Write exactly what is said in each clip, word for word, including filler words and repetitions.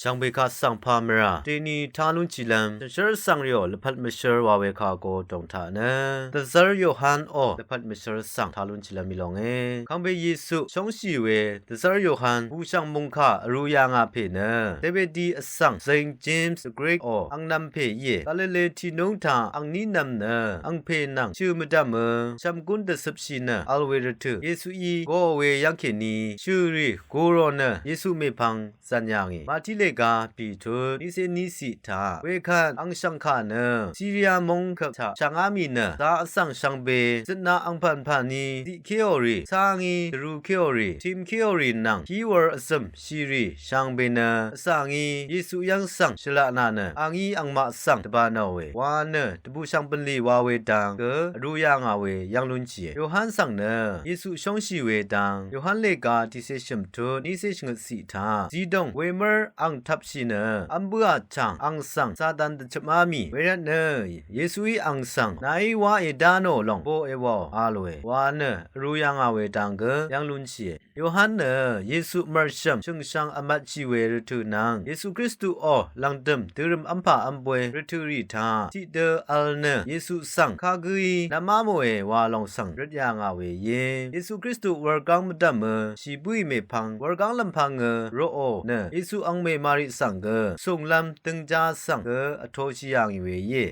Shvngbe kaq svng pà mvrà deni tá lúnshìlv́m shvnshǿr svng rìò lvpat mvshǿr wa we kà go dòng taq nø dvzv́r Yohan ò lvpat mvshǿr svng tá lúnshìlv́m í longe. Kangpe Yesu shóngshì we dvzv́r Yohan bùshv̀ng mòngkà vrū yà ngà pè nø Zebedi vsvng Saint James the Great ò angnv̄m pè íe. Galile tìnúng taq angní nv̄m nø angpè nvng shø̀ mvdv̀mø shv̀mgún dvcøpshì nø vl we rvtø̀ Yesuí goò we yv́ngkèní shø̀rì gurò nø Yesu mèpvng zv̀n yà ngì. Màtí lèga pìtut nícé níciq taq wekvt angshv̀ngkà nø Siria mòngkvp taq shv̀ngá mì nø zā vsvng shvngbe zøtna angpv̀npv̀n í ziqkéò rì cáng í dvrūkéò rì timkéò rì nvng hí wur vzø̀m shìrì shvngbe nø vsvng í Yesu yv́ng svng shvlaq nà nø angí angmaq svng dvbānòe wa nø dvbùshv̀ng bv̀nlì wa we dang gø vrū yà ngà we yv́ng lúnshìe. Yohan svng nø Yesu shóngshì we dang Yohan lèga tiqcé shø̀mtut nícé shvngøtciq taq zidòng wemv́r ang tvpshì nø v́m bǿà chàng ang svng Satan dvchøpmá mì wervtnø Yesuí ang svng nàí wá èdá nò lòng bò èwàò a lòe wa nø vrū yà ngà we dang gø yv́ng lúnshìe. Yohan nø Yesu mv̀rshv̀m shø̀ngshvng vmvtshì we rvtø̀ nvng Yesu Kristu ò lv̀ngdø̀m dørø̀m v́mpà v́mbwe rvtø̀ rì taq tiqdø vl nø Yesu svng kagǿí nvmá mòe wa lòng svng røt yà ngà we íe. Yesu Kristu wurgáng mvdv̀mø shì bǿì mèpvng wurgáng lv̀mpv̄ngø roqò nø Yesu angmè Mari svng gø sùnglv́m døngjá svng gø vtoshì yà ngì we íe.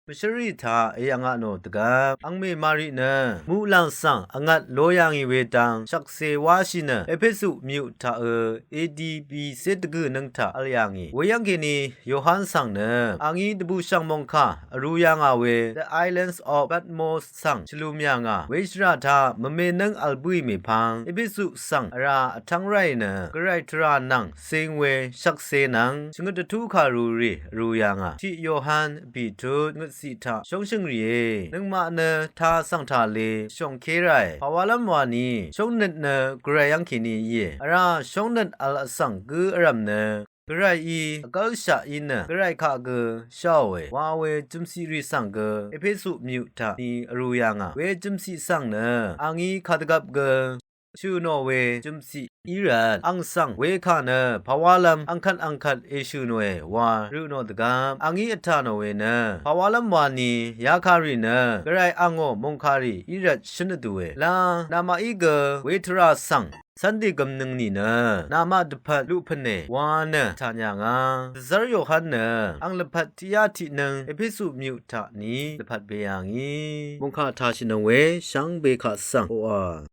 Mvshǿrrì taq èyv̀ngaq nò dvgvp angmè Mari nø muqlàng svng vngvt lo yà ngì we dang shvkse wáshì nø Epesu myuq taqø A D bìcé dvgø̀ nøng taq vl yà ngì. Weyv́ngkèní Yohan svng nø angí dvbùshv̀ng mòngkà vrū yà ngà we the islands of Patmos svng shvlum yà ngà weshvrà taq mvme nǿng vl bǿì mèpvng Epesu svng vrá vtv́ng ráì nø gvray tvrà nvng cing we shvkse nvng shvngøt dvtú kàru rì vrū yà ngà. Tiq Yohan vbìtut ngøtciq taq shóngshø̀ng rìé. Nøngmaq nø tā svng tà le shòngké ráì pàwálv́m wani shóngnøt nø gvray yv́ngkèní íe. Vrá shóngnøt vl vsvng gǿ vrv̀m nø gvrayí vgv́lshaq í nø gvray kaq gø sháòe wa we jø̀mciq rì svng gø Epesu myuq taq ni vrū yà ngà. We jø̀mciq svng nø angí kadvgvp gø shø̀ nò we jø̀mciq í rvt ang svng wekà nø pàwálv́m angkvt angkvt èshø̀ nòe wa rø nò dvgvp angí vtà nò we nø pàwálv́m wani yakà rì nø gvray angò mòngkàrì í rvt shǿn vdùe. La namaqí gø wetvrà svng cv́n dègøm nøng nìnø namaq dvpvt luq pv̀ne wa nø vtà nyà ngà. Dvzv́r Yohan nø ang lvpat tiqyá tiqnøng Epesu myuq taq ni lvpat be yà ngì. Mòngkà tàshìnøng we shvngbe kaq svng oqà